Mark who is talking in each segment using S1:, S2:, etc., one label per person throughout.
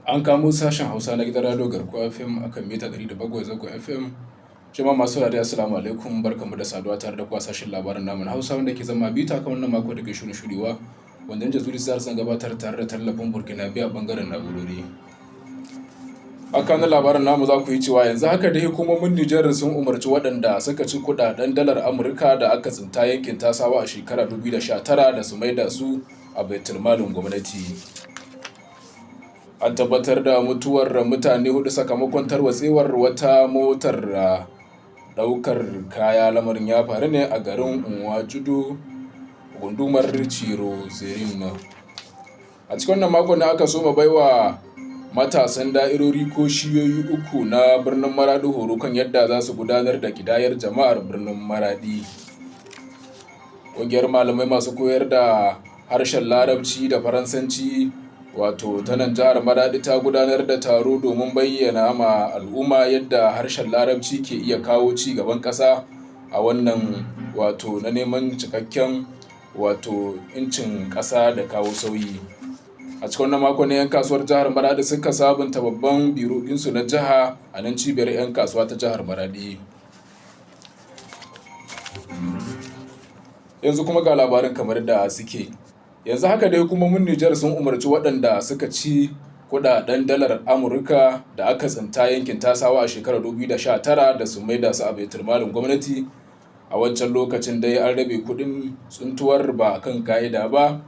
S1: An kamo sashen Hausa na gidan Radio Garkuwa FM akan mita 107 zangon FM. Jama'a masu saurare, assalamu alaikum, barkanmu da saduwa tare da ku a sashen labaran namu na Hausa wanda ke zama bita kan wannan mako da ke shirin shudewa, wanda Jazuli Sar san gabatar tare da tallafin Burkina a bangaren na'urori. A kanun labaran namu za ku yi cewa yanzu haka dai hukumomin Nijar sun umarci waɗanda suka ci kuɗaɗen dalar Amurka da aka tsinta yankin Tasawa a shekarar 2019 da su maida su a baitulmalin gwamnati. An tabbatar da mutuwar mutane hudu sakamakon tarwatsewar wata motar ɗaukar kaya. Lamarin ya faru ne a garin Nwajudu, gundumar Tchirozerine. A cikin wannan makon ne aka soma baiwa matasan da'irori ko shiyoyi uku na birnin Maradi horo kan yadda za su gudanar da kidayar jama'ar birnin Maradi. Ƙungiyar malamai masu koyar da harshen Larabci da Faransanci, wato ta nan jihar Maradi, ta gudanar da taro domin bayyana ma al'umma yadda harshen Larabci ke iya kawo ci gaban ƙasa a wannan wato na neman cikakken wato 'yancin ƙasa da kawo sauyi. A cikin wannan makon ne 'yan kasuwar jihar Maradi suka sabunta babban biro ɗinsu na jiha a nan cibiyar 'yan kasuwa ta jihar Maradi. Yanzu kuma ga labarin kamar da suke. Yanzu haka dai hukumomin Nijar sun umarci waɗanda suka ci kuɗaɗen dalar Amurka da aka tsinta yankin Tasawa a shekarar 2019 da su maida su a baitulmalin gwamnati. A wancan lokacin dai an rabe kuɗin tsintuwar ba a kan ka'ida ba,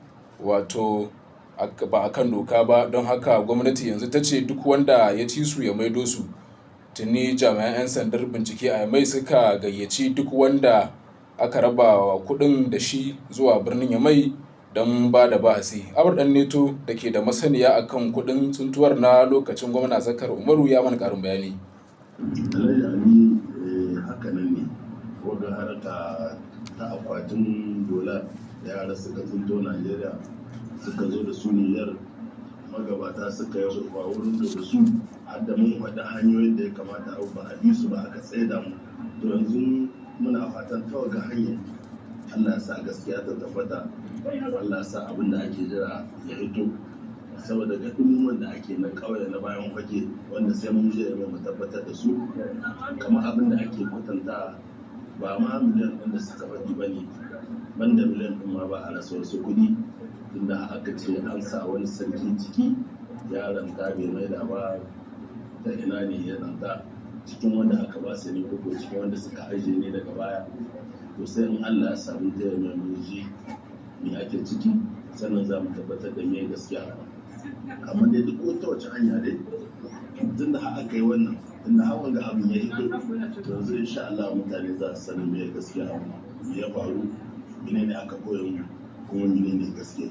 S1: wato ba a kan doka ba, don haka gwamnati yanzu ta ce duk wanda ya ci su ya maido su. Tuni jami'an 'yan sandar bincike a Yamai suka gayyaci duk wanda aka raba wa kuɗin da shi zuwa birnin Yamai don ba da bahasi. Abar Dan Neto da ke da masaniya akan kuɗin tsintuwar na lokacin gwamna Zakar Umaru ya mana ƙarin bayani.
S2: Alhaji Ali, haka nan ne, wagga haraka ta akwatin dola da yara suka tsinto Najeriya suka zo da su Nijar, magabata suka yi wa wurin da su har da mun faɗi hanyoyin da ya kamata a ba a bi su ba, aka tsaida mu. To yanzu muna fatan ta wagga hanyar Allah ya sa gaskiya ta tabbata, Allah ya sa abin da ake jira ya hito, saboda ga ɗumuman da ake na ƙauye na bayan fage wanda sai mun je mu tabbatar da su, kamar abin da ake kwatanta ba ma miliyan ɗin da suka faɗi ba ne, banda miliyan ɗin ma ba a rasa wasu kuɗi, tunda aka ce an sa wani sarki ciki yaron ta bai maida ba. Ta ina ne ya ranta? Cikin wanda aka ba su ne ko cikin wanda suka ajiye ne daga baya? To sai in Allah ya samu ta mai mun ji me ake ciki, sannan za mu tabbatar da me gaskiya. Amma dai duk wata wace hanya dai, tunda har aka yi wannan, tunda har wanga abin ya hito, to yanzu insha Allah mutane za su sani me gaskiya, me ya faru, menene aka koya mu, kuma menene gaskiya.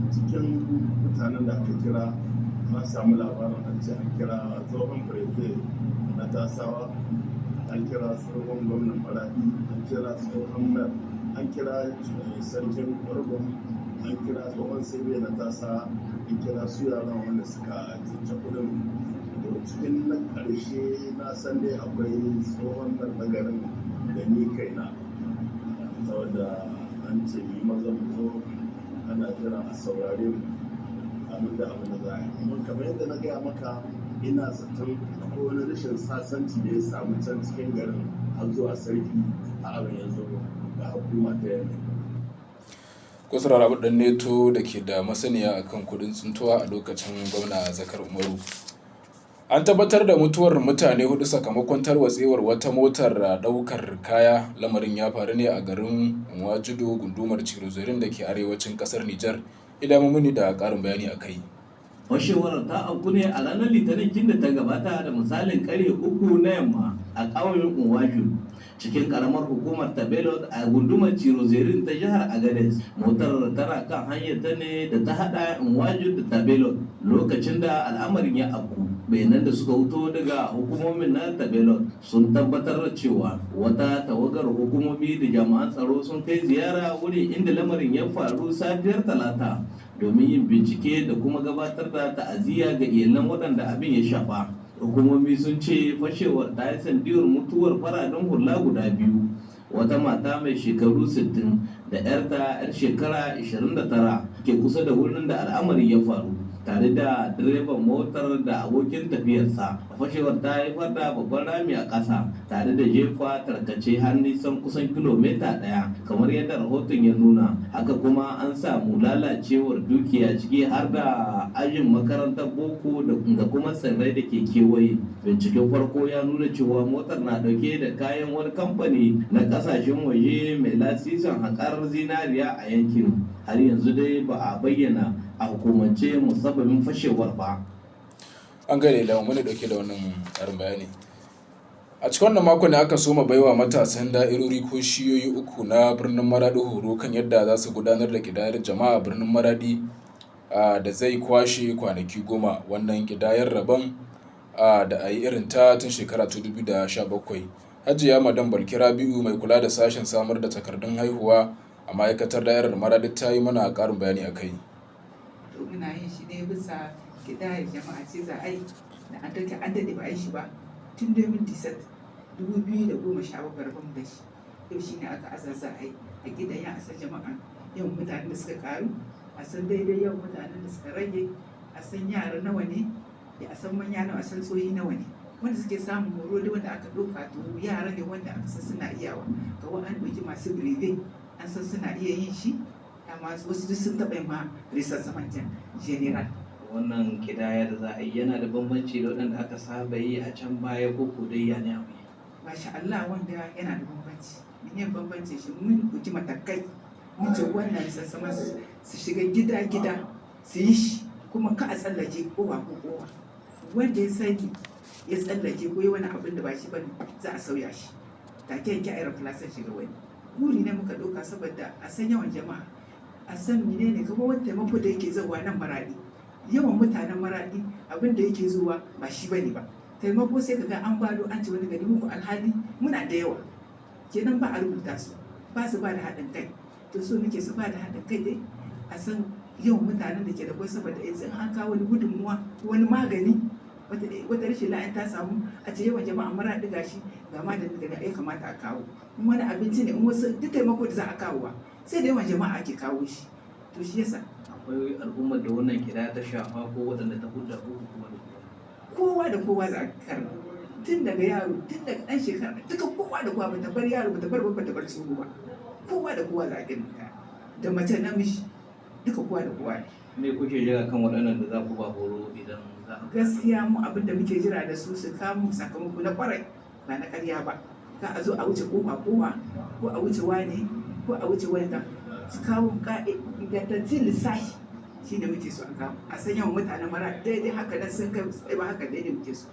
S3: Cikin mutanen da aka kira, na samu labarin an ce an kira tsohon préfet na Tasawa, an kira tsohon gwamnan Maradi, an kira tsohon mayor, an kira sarkin Bargon, an kira tsohon sebe na Tasa, an kira su yaran wanda suka tsince kudin. To cikin na ƙarshe na san dai akwai tsohon mayor na garin da ni kaina, saboda an ce yi maza mu zo, ana jira a saurare mu abin da za a yi. Amma kamar yadda na gaya maka, ina zaton akwai wani rashin sasanci da ya samu can cikin garin har zuwa sarki a abin ya zo ga hukuma ta yanzu.
S1: Kusurar Abu Dan Neto da ke da masaniya akan kudin tsintuwa a lokacin gwamna Zakar Umaru. An tabbatar da mutuwar mutane hudu sakamakon tarwatsewar wata motar ɗaukar kaya. Lamarin ya faru ne a garin Nwajudu, gundumar Tchirozerine da ke arewacin ƙasar Nijar. Idan muni da ƙarin bayani a kai.
S4: Fashewar ta auku ne a ranar Litinin kin da ta gabata da misalin karfe 3 na yamma a ƙauyen Unwaju cikin karamar hukumar Tabelot a gundumar Tchirozerine ta jihar Agadez. Motar tana kan hanyar ta ne da ta hada Unwaju da Tabelot lokacin da al'amarin ya afku. Bayanan da suka fito daga hukumomin na Tabelot sun tabbatar da cewa wata tawagar hukumomi da jami'an tsaro sun kai ziyara wurin inda lamarin ya faru safiyar Talata domin yin bincike da kuma gabatar da ta'aziyya ga iyalan waɗanda abin ya shafa. Hukumomi sun ce fashewar ta yi sandiyar mutuwar fararen hula guda biyu, wata mata mai shekaru 60 da 'yarta 'yar shekara 29 ke kusa da wurin da al'amarin ya faru. tare da direban motar da abokin tafiyarsa. Fashewar ta haifar da babban rami a ƙasa tare da jefa tarkace har nisan kusan kilomita 1, kamar yadda rahoton ya nuna. Haka kuma an samu lalacewar dukiya, ciki har da ajin makarantar boko da kuma tsirrai da ke kewaye. Binciken farko ya nuna cewa motar na dauke da kayan wani kamfani na kasashen waje mai lasisin haƙar zinariya a yankin. Har yanzu dai ba a bayyana a hukumance musabbabin fashewar ba.
S1: An gane da wani dauke da wannan karin bayani. A cikin wannan makon ne aka soma baiwa matasan da'irori ko shiyoyi uku na birnin Maradi horo kan yadda za su gudanar da kidayar jama'a birnin Maradi da zai kwashe kwanaki 10. Wannan kidayar rabon da a yi irin ta tun shekara ta 2017. Hajiya Madam Balki Rabi'u, mai kula da sashen samar da takardun haihuwa a ma'aikatar da'irar Maradi, ta yi mana karin bayani a kai.
S5: To, muna yin shi ne bisa kidayar jama'a ce za a yi da an daɗe, an daɗe ba a yi shi ba tun 2017, rabon da shi. Yau shi ne aka aza za a yi a kidaya, a san jama'a, yawan mutanen da suka karu, a san daidai yawan mutanen da suka rage, a san yara nawa ne, a san manya nawa, a san tsohi nawa ne. Wanda suke samun horo da wanda aka ɗauka, to yara ne wanda aka san suna iyawa. Kawai an ɗauki masu brevet, an san suna iya yin shi, amma wasu duk sun taɓa yin ma recensement general.
S4: Wannan kidaya da za a yi yana da bambanci da waɗanda aka saba yi a can baya, ko ko dai ya ne abu?
S5: Masha Allah, wanda yana da bambanci. Menene bambanci shi? Mun ɗauki matakai, mun ce wannan recensement su shiga gida gida su yi shi, kuma ka a tsallake kowa ko kowa. Wanda ya sani ya tsallake ko yi wani abin da ba shi bane, za a sauya shi take yanke, a yi shiga wani guri ne muka ɗauka saboda a san yawan jama'a, a san menene kuma wani taimako da yake zuwa nan Maradi. Yawan mutanen Maradi, abin da yake zuwa ba shi bane ba taimako. Sai kaga an bado an ce wani gari muku, alhali muna da yawa. Kenan ba a rubuta su, ba su ba da haɗin kai. To, so muke su ba da haɗin kai dai a san yawan mutanen da ke da kwai, saboda yanzu in an kawo wani gudunmuwa ko wani magani, wata rashin la'an ta samu, a ce yawan jama'a Maradi gashi, ga maganin da ya kamata a kawo. In wani abinci ne, in wasu duk taimako da za a kawo, sai da yawan jama'a ake kawo shi. To, shi yasa.
S4: Akwai al'ummar da wannan kidaya ta shafa ko waɗanda ta hudda ko kuma da
S5: kowa da kowa za a karba, tun daga yaro, tun daga ɗan shekara, duka kowa da kowa. Bata bar yaro, bata bar babba, bata bar tsoho ba, kowa da kowa za a gani, da mace, namiji, duka kowa da kowa ne.
S4: Me kuke jira kan waɗannan da za ku ba horo idan za a
S5: Gaskiya mu abin da muke jira da su, su kawo sakamako na kwarai, ba na karya ba. Ka a zo a wuce kofa kowa, ko a wuce wani, ko a wuce wanda. Su kawo ingantaccen lissafi, shi ne muke so a kawo, a san yawan mutanen mara daidai. Haka nan sun kai ba haka daidai muke so.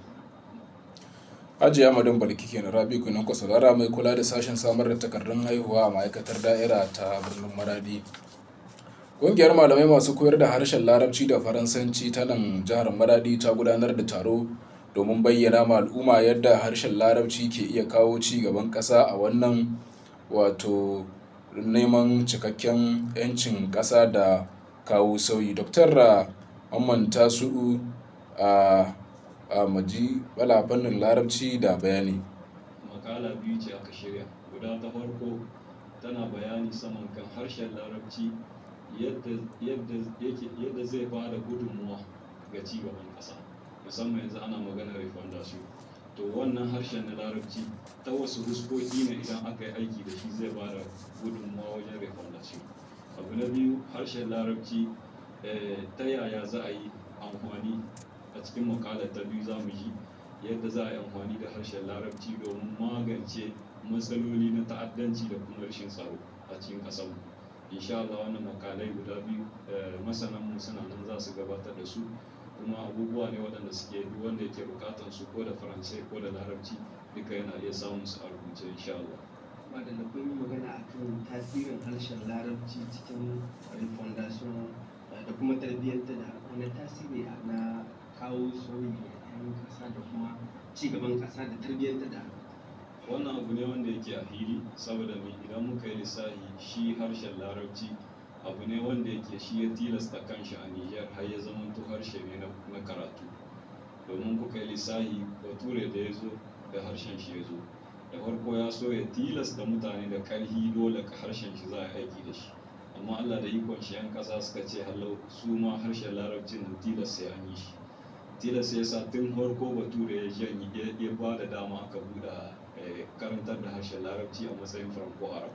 S1: Hajiya Madam Balki kenan Rabi Kunan Kwasalara, mai kula da sashen samar da takardun haihuwa a ma'aikatar da'ira ta birnin Maradi. Ƙungiyar malamai masu koyar da harshen Larabci da Faransanci ta nan jihar Maradi ta gudanar da taro domin bayyana ma al'umma yadda harshen Larabci ke iya kawo ci gaban ƙasa a wannan wato neman cikakken 'yancin ƙasa da kawo sauyi. Dr. Mamman Tasu'u a Maji Bala fannin Larabci da bayani.
S6: Makala biyu ce aka shirya. Guda ta farko tana bayani saman kan harshen Larabci, yadda zai ba da gudunmuwa ga cigaban ƙasa, musamman yanzu ana maganar refondation. To, wannan harshen na Larabci ta wasu huskoki ne idan aka yi aiki da shi zai ba da gudunmuwa wajen refondation? Abu na biyu, harshen Larabci ta yaya za a yi amfani? A cikin makalar ta biyu za mu ji yadda za a yi amfani da harshen Larabci domin magance matsaloli na ta'addanci da kuma rashin tsaro a cikin ƙasarmu insha Allah. Wannan makalai guda biyu, masananmu suna nan za su gabatar da su, kuma abubuwa ne waɗanda suke duk wanda yake buƙatar su, ko da Faransai ko da Larabci, duka yana iya samun su a rubuce insha Allah.
S7: Waɗanda kun yi magana akan tasirin harshen Larabci cikin refondation da kuma tarbiyyantar da wani tasiri na kawo sauyi ga 'yan ƙasa da kuma ci gaban ƙasa da tarbiyyantar da.
S6: Wannan abu ne wanda yake a fili, saboda me? Idan muka yi lissafi, shi harshen Larabci abu ne wanda yake shi ya tilasta kanshi a Nijar har ya zamanto harshe ne na karatu. Domin kuka yi lissafi, Bature da ya zo da harshen shi ya zo. Da farko ya so ya tilasta mutane da karhi, dole ka harshen shi za a aiki da shi. Amma Amma Allah da ikon shi, 'yan ƙasa suka ce hallau su ma harshen Larabcin nan tilas sai an yi shi. Tilas ya sa tun farko Bature ya janye, ya ba da dama aka buɗe karantar da harshen Larabci a matsayin Franco Arab.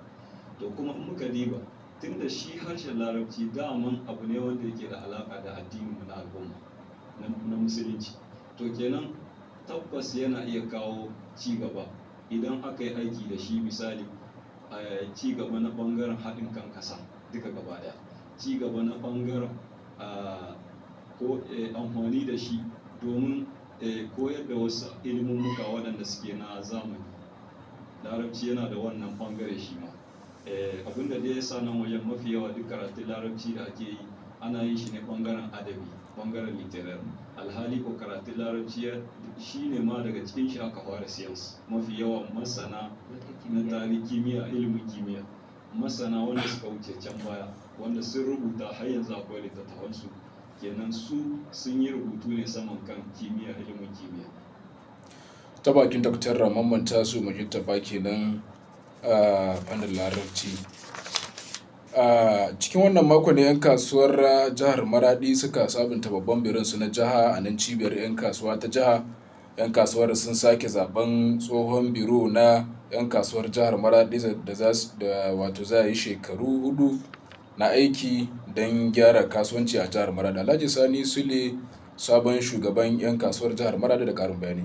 S6: To kuma in muka diba, tun da shi harshen Larabci daman abu ne wanda yake da alaƙa da addininmu na al'umma na Musulunci, to kenan tabbas yana iya kawo ci gaba idan aka yi aiki da shi. Misali, ci gaba na ɓangaren haɗin kan ƙasa duka gaba ɗaya, ci gaba na ɓangaren ko amfani da shi domin koyar da wasu ilimummuka waɗanda suke na zamani. Larabci yana da wannan ɓangare shi ma. Abinda dai ya sa nan wajen mafi yawa duk karatun Larabci da ake yi ana yin shi ne ɓangaren adabi, ɓangaren littéraire, alhali ko karatun Larabci shi ne ma daga cikin shi aka fara science. Mafi yawan masana na tarihi, kimiyya, ilimin kimiyya, masana wanda suka wuce can baya, wanda sun rubuta, har yanzu akwai littattafansu, kenan su sun yi rubutu ne saman kan kimiyya, ilimin kimiyya.
S1: Ta bakin Dr. Mamman Tasu Mujtaba kenan a fannin Larabci. A cikin wannan mako ne 'yan kasuwar jihar Maradi suka sabunta babban bironsu na jiha a nan cibiyar 'yan kasuwa ta jiha. 'Yan kasuwar sun sake zaben tsohon biro na 'yan kasuwar jihar Maradi da za da wato za a yi shekaru 4 na aiki don gyara kasuwanci a jihar Maradi. Alhaji Sani Sule, sabon shugaban 'yan kasuwar jihar Maradi, da karin bayani.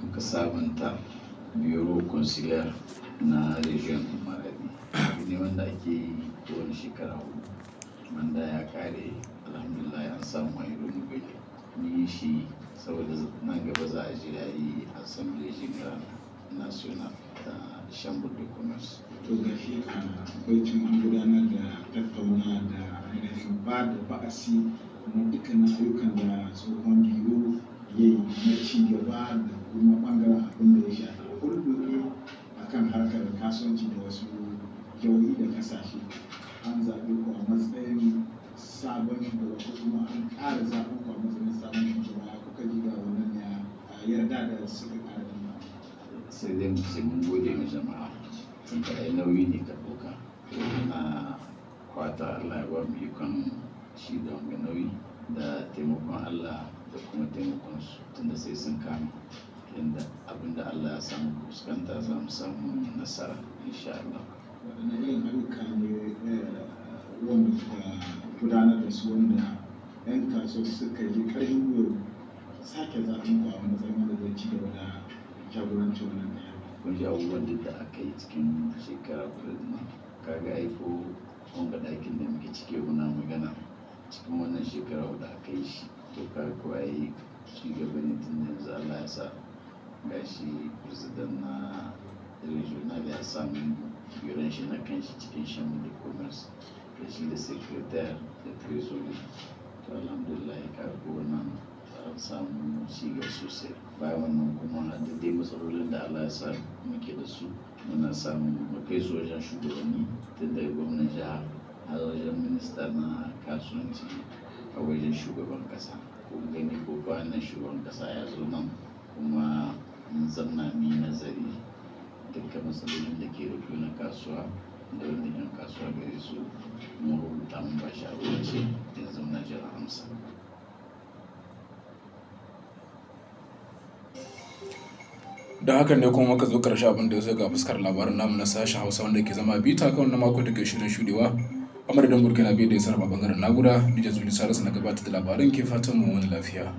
S8: Muka sabunta bureau consulaire na region Maradi. Abu ne wanda ake yi kowane shekara 4. Wanda ya kare, alhamdulillah, an samu a yi renouveler. Mun yi shi saboda nan gaba za a je a yi Assemblée Générale Nationale ta Chambre de Commerce.
S9: To gashi a baicin an gudanar da tattauna da ainihin ba da ba'asi na dukkanin ayyukan da tsohon biro ya yi na ci gaba da kuma bangaren abin da ya shafi hulɗoɗi a kan harkar kasuwanci da wasu jihohi da kasashe, an zaɓe ku a matsayin sabon shugaba, ko kuma an ƙara zaɓen ku a matsayin sabon shugaba. Ya kuka ji da wannan ya yarda da suka ƙara jama'a?
S8: Sai dai mu ce mun gode ma jama'a, tunda ai nauyi ne ka ɗauka. To muna fata Allah ya ba mu ikon shi da wanga nauyi da taimakon Allah da kuma taimakon su, tunda sai sun kama yanda abinda Allah ya samu fuskanta za mu samu nasara insha Allah.
S9: Waɗanne irin ayyuka ne wanda kuka gudanar da su wanda 'yan kasuwa suka yi ƙarfin gwiwa sake zaɓen ku a matsayin wanda zai ci gaba da jagorancin wannan tafiya?
S8: Kun ji abubuwan duk da aka yi cikin shekara 4 nan. Kaga ai ko wanga ɗakin da muke ciki muna magana, cikin wannan shekara 4 aka yi shi. To kaga ko ai ci gaba ne, tun yanzu Allah ya sa gashi president na regional ya samu biron shi na kanshi cikin Chambre de Commerce, da shi da secrétaire da trésorier. To alhamdulillah, kaga ko wannan an samu ci gaba sosai. Bayan wannan kuma, da dai matsalolin da Allah ya sa muke da su, muna samun mu kai su wajen shugabanni, tun daga gwamnan jiha har wajen minista na kasuwanci, a wajen shugaban kasa. Kun gani ko kwanan shugaban kasa ya zo nan kuma mun zamna mu yi nazari dukkan matsalolin da ke da na kasuwa da wanda 'yan kasuwa gare su. Mun rubuta, mun ba shi a rubuce, yanzu muna jiran amsa.
S1: Don hakan ne kuma muka zo karshe abin da ya zo ga fuskar labaran namu na sashen Hausa, wanda ke zama bita kan wannan mako da ke shirin shudewa. A madadin Burkina da ya sarrafa bangaren na'ura, ni Jazuli Salisu na gabatar da labaran ke fatan mu wani lafiya.